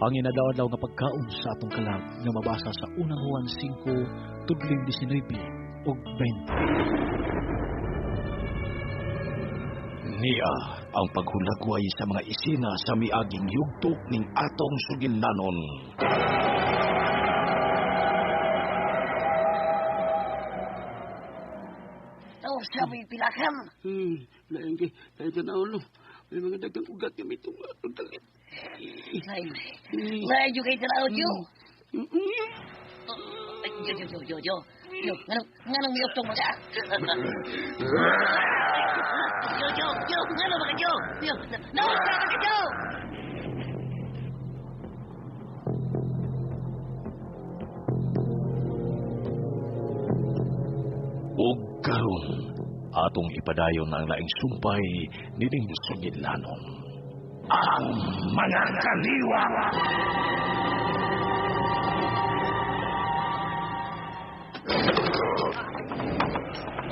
Ang inadlaw-adlaw nga pagkaon sa atong kalag nga mabasa sa unang Juan 5 tudling 19 ug 20. Niya ang paghulagway sa mga isina sa miaging yugto ning atong sugilanon. Oh, sabi pilakan. Lain kay, lain ka na ulo. May mga dagang ugat kami itong dalit. Lain. Lain yung kay tanaw, Jo. Jo, Jo, Jo, Jo, Jo. Jo, nganong, nganong miuktong mga? Jo, Jo, Jo, nganong mga Jo? Jo, naon ka ka, Jo? Ug karon atong ipadayon ang laing sumpay nining sugilanon. Ang mga kaliwa!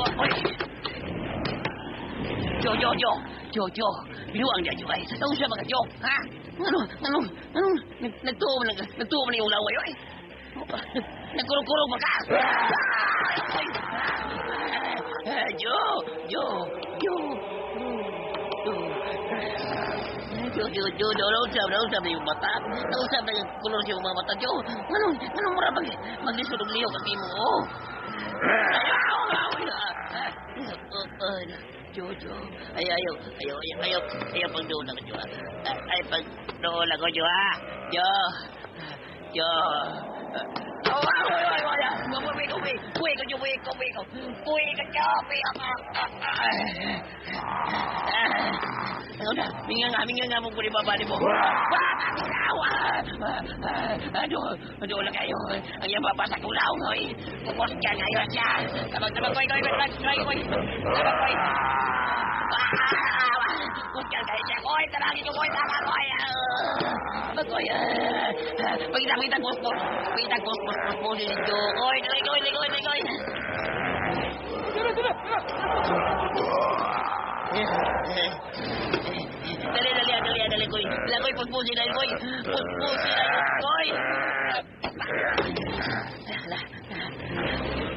Oy. Jo, Jo, Jo. Jo, Jo. Binuang niya, Jo. Ay, naon siya mga Jo? Ha? Nganong, nganong, nganong, nagtuo man, nagtuo man yung laway, oy. Nagkurong-kurong ba ka? Jo, Jo, Jo. Jo. Jo, Jo, Jo, Jo, nausap, nausap na yung mata. Nausap na yung kulor sa mga mata, Jo. Nganong, nganong mura mag, maglisod og lihok ang imo, oh. Jojo, ay ayaw, ayaw, ayaw, ayaw, ayaw pag doon ako, Jo. Ay, pag doon ako, Jo, ha? Jo, Jo. Oh, ay, ay, ay, ay, ay, ko, buwi ko, Jo, buwi ko, buwi ko, buwi ko, Jo, buwi ko. Ano na, minga nga mo kung ibaba ni mo. Aduh, aduh lang kayo. Ang iyang baba sa kulaw, hoy. Pupos ka ngayon siya. Tabang, tabang, koy, koy, koy, koy, koy. Tabang, koy. Kusyan kayo siya. Koy, tabangin ko, koy, tabang, koy. Tabang, koy. Pagita, pagita, kuspos. Pagita, kuspos, kuspos. Koy, koy, koy, koy, koy, koy. Dali, dali, dali, dali, koy. Dali, koy, puspusin na, koy. Puspusin na, koy.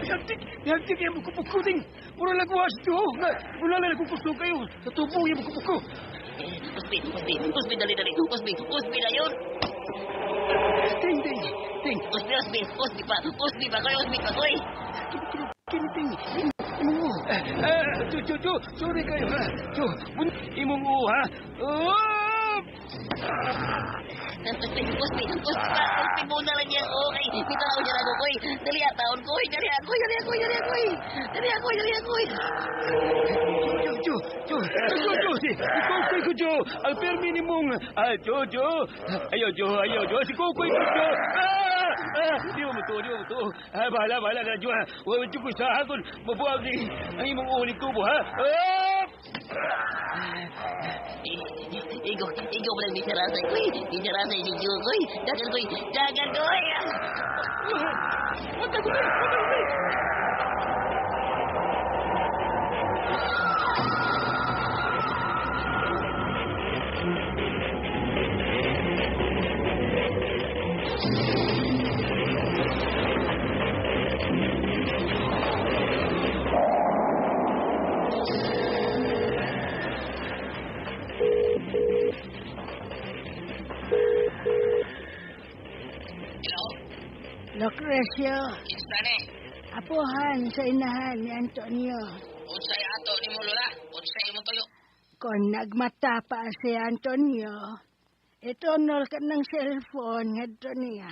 Yantik, yantik yung buko-buko ding. Mura lang ko as Jo. Nga, wala lang kukusto kayo. Sa tubo yung buko-buko. Usbi, usbi, usbi, dali, dali. Usbi, usbi na yun. Ting, ting, ting. Usbi, usbi, usbi pa, usbi pa, koy, usbi pa, koy. Kini, kini, ting. Imong u. Jo, Jo, Jo, sorry kayo ha. Jo, imong u ha. Oh! Usbi, usbi, usbi pa, usbi muna lang yan. Okay, bitaraw niya lang ako, koy. Dali, taon, koy. Dali, koy, dali, koy, dali, koy. Dali, koy, dali, koy. Jo, Jo, Jo, Jo, Jo, si Kokoy ko, Jo. Ang permi ni mong, ah, Jo, Jo. Ayaw, Jo, ayaw, Jo. Si Kokoy ko, Jo. Ah, ah, di mo to, di mo to. Ah, bahala, bahala na, Jo. Ah. Huwag mo ko sa hakon. Mabuwag ni ang imong uling tubo, ha? Ah! Igo, igo mo lang ni Sarasay, koy. Ni Sarasay si Jo, koy. Dagan, koy. Dagan, koy. Wag ka, koy. Wag ka, koy. Hello? Lucrecio, Kinsa ni? apuhan sa inahan ni Antonio. Unsay ato ni mo, Lola? Unsay imong tuyo? Kung nagmata pa si Antonio, itunol ka ng cellphone ngadto niya.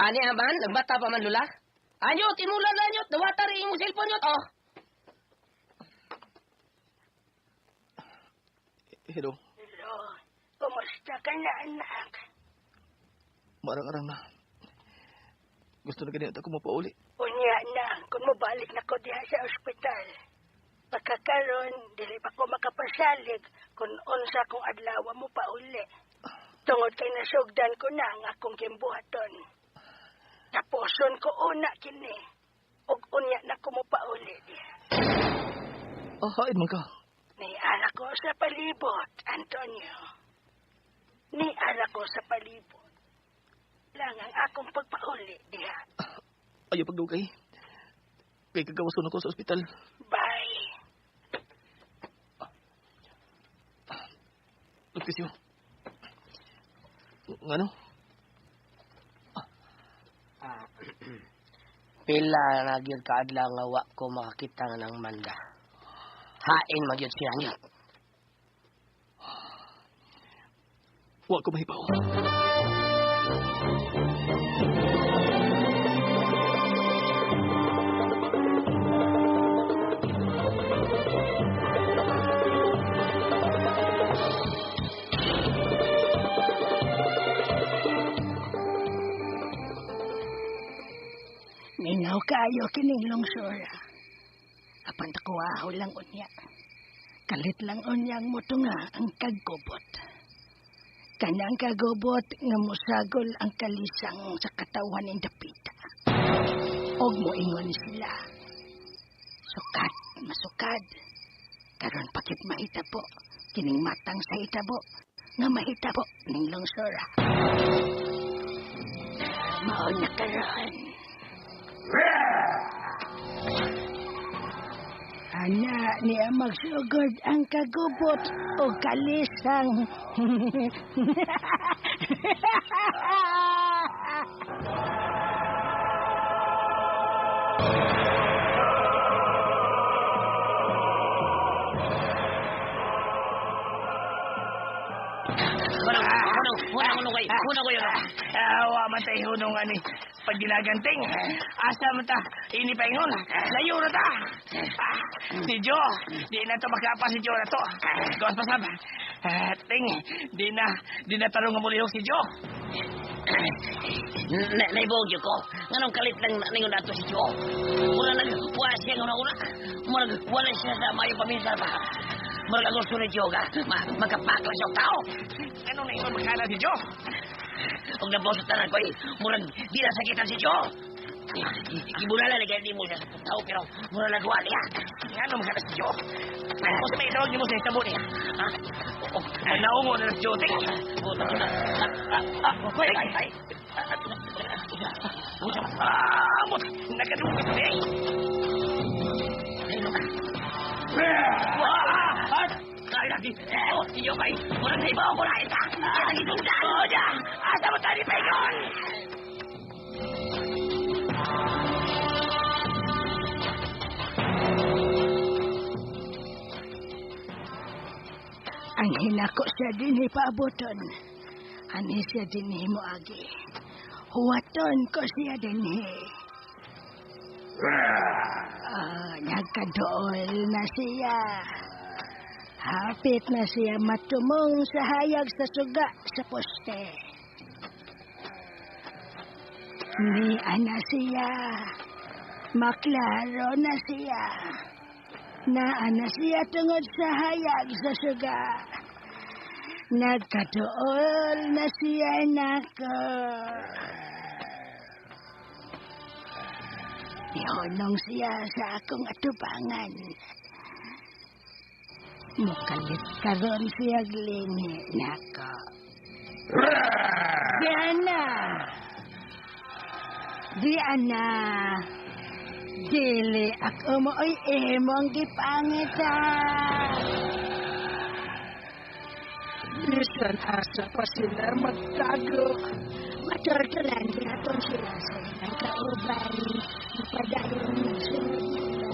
Ani aman, nagbata pa man, Lola? Anyot, imulan na anyot. Dawata rin imong cellphone yot, oh. Hello, Hello, kumusta ka na, anak? marang-arang na. Gusto na ganito ako mapauli. Unya na, kung mabalik na ko diha sa ospital. Pagkakaroon, dili pa ko makapasalig kung unsa kong adlaw mo pa uli. Tungod kay nasugdan ko na ang akong gimbuhaton. Tapuson ko una kini. Ug unya na ko mo pauli Hain man ka. Niara ko sa palibot, Antonio. Niara ko sa palibot. Lang ang akong pagpauli diha. Ayaw pagdugay. Kay kagawason ako sa ospital. Bye. Lupisyo. Ngano? Pila na gyud kaadlaw nga wa ko makakita nga ng Manda. Hain magyud siya niya. Wa ko mahibaw. Mingaw kayo kining lungsura. Apan takuwaho lang unya. Kalit lang unyang mutunga ang kagubot. Kanang kagubot nga musagol ang kalisang sa katawan ning dapita. Og moingon sila. Sukad, masukad. Karon pakit mahitabo kining matang sa hitabo nga mahitabo ning lungsura. Mao na karon. Ana niya magsugod ang kagubot o kalisang. Hunong ko yun. Wa man tayo hunong ani pagdinaganting. Asa man ta ini paingon. Layo na ta. Si Joe, di na to makapa si Joe na to. Gawas pasab. Ting, di na tarong nga mulihok si Joe. Naibog ko. Nganong kalit lang ningon ato si Joe. Mura nagpuwa siya nga una. Mura wala siya sa mayo paminsan pa. Mura ang gusto ni Joe ga. Magkapakla siya og tao. Anong naingon makala si Joe? Og nabaw sa tanan ko eh. Murag di na sakitan si Joe. Gibulala na di mo siya sa tao pero mura nagwa niya. Ngano makala si Joe? Kung sa may tawag ni mo sa hitabo niya. Ha? Naungo na si Joe, ting. Ay, ay. Amot! Nagkadungog sa niya. Ay, lagi. Oh, si Joe kay. Murag naibaw ko na ita. Kaya nagisungdan. Oh, ja! Asa mo tayo ni Pagon? Ang hinako siya dinhi paaboton. Ani siya dinhi moagi. Huwaton ko siya dinhi. Nagkadool na siya. Hapit na siya matumong sa hayag sa suga sa poste. Niya na siya. Maklaro na siya. Naa na siya tungod sa hayag sa suga. Nagkatuol na siya nako. Ihonong siya sa akong atubangan. Mukalit karon siya glini nako. Diana! Diana! Dili ako mooy imong gipangita. Bisan asa pa sila magtago. Matortulan gihapon sila sa ilang kauban. Padayon nagsunod nila.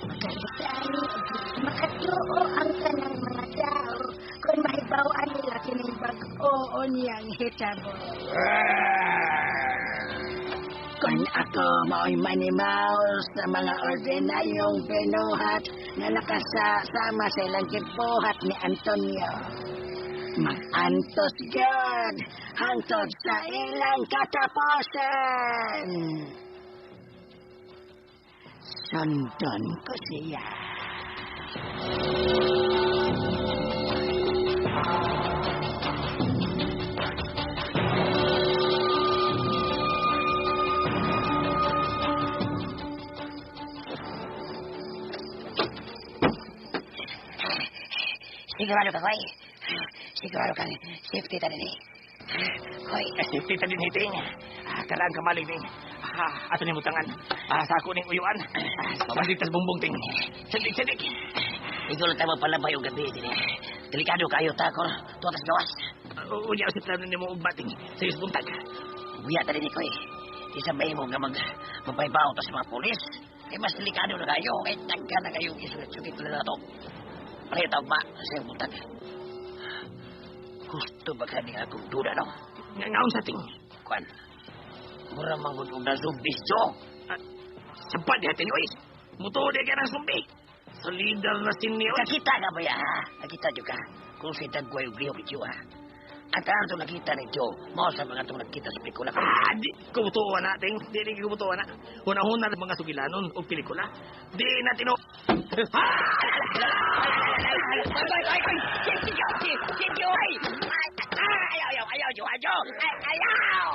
Makalitan, makatuo ang tanang mga tao kung mahibaw-an nila kining bag-o niyang hitabo. Kung ako mao'y manimaw sa mga ordinaryong binuhat na nakasama sa ilang gibuhat ni Antonio. Mag-antos gyud hangtod sa ilang katapusan. Sundon ko siya. Sigurado ka, Koy. Sigurado kang safety ta din eh. Koy. Safety ta din hiting. Karaan kamalig ning. Ato ni mutangan. Sa ako ning uyuan. Mabasit tas bumbong ting. Sadik, sadik. Ikaw lang tayo magpalabay og gabi din eh. Delikado kayo ta, Kor. Tuwa tas gawas. Unya sa plano nimo og bating. Sa buntag. Buya ta din ko eh. Isa ba mo nga magpaybaw ta sa mga pulis? Kay mas delikado na kayo. Kay tagka na kayo isulit-sugit na to. Pareho tawag ba sa iyong buntag? Gusto ba ka ni akong duda, no? Ngaon sa ting. Kwan, mura manggod og na zombies, Jo. Sampa diha ting, oy. Mutuo di ka ng zombi. Sa leader na sin ni, oy. Nakita ka ba ya, ha? Nakita jo ka. Kung si Dagway og lihok ni Jo, ha? Ang tanan itong nakita ni Joe, mao sa mga itong nakita sa pelikula. Di kumutuwa na, ting. Di rin kumutuwa na. Hunahuna ng mga sugilanon o pelikula. Di na tino... Ay, ay, ay! Si Joe, ay! Ayaw, ayaw, ayaw, Joe, ayaw! Ayaw!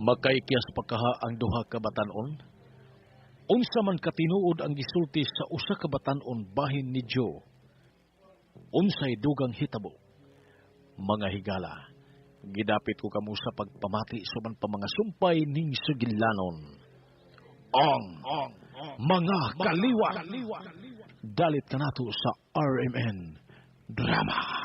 Makaikyas pa kaha ang duha ka batan-on? Unsa man katinuod ang gisulti sa usa ka batan-on bahin ni Joe? Unsay dugang hitabo? Mga higala, gidapit ko kamo sa pagpamati suman pa mga sumpay ning sugilanon. Ang mga kaliwat! Dalit kanato sa RMN Drama.